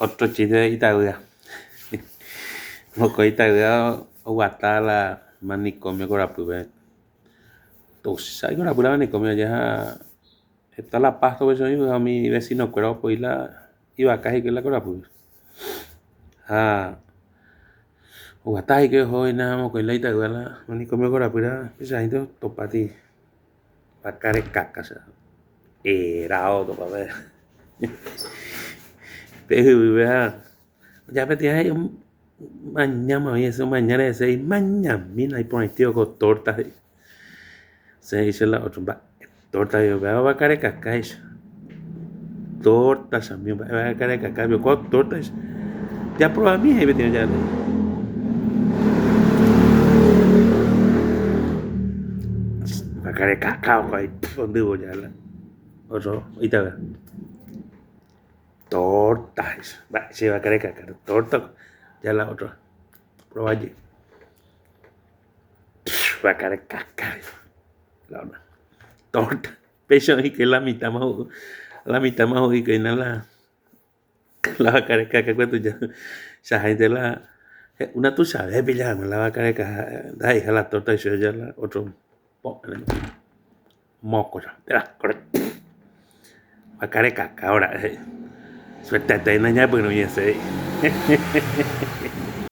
Otro chiste itavýva. Mokõi itavýva oguata la manicomio korapýpe. Tuicha ikorapy la manicomio aja ha heta la pasto upéicha oĩva ha umi vecinokuéra opoi la ivaka hikuái la korapýpe. Ha oguata hikuái oho hína mokõi la itavýva la manicomio korapýre ha upeichaháinte otopáti Vaka rekaka che erao topa pe yvýpe ha ja peteĩ he'i omañáma oĩ hese omañáre hese imañamína iporãitéva ko torta he'i. Osẽ he'i che la otro mba'e torta piko upéva vaka rekaka he'i Torta chamígo mba'e vaka rekaka piko kua torta he'i Japrovami he'i peteĩ ojapo. Vaka rekaka opa ondyvo la otro oĩtava. Torta he'i mba'e che vaka rekaka torta ja la otro oprova jey. Vaka rekaka la otra torta. Péicha oĩke la mitãma ho'u, la mitãma ho'uikuéina la la vaka rekaka tuja chaháinte la una tuichavépe jahag̃ua la vaka rekaka ndaha'eiha la torta ichupe ja la otro mokõi térã vaka rekaka ora'e he'i suertetéina ñapyrũ ñesẽ he'i.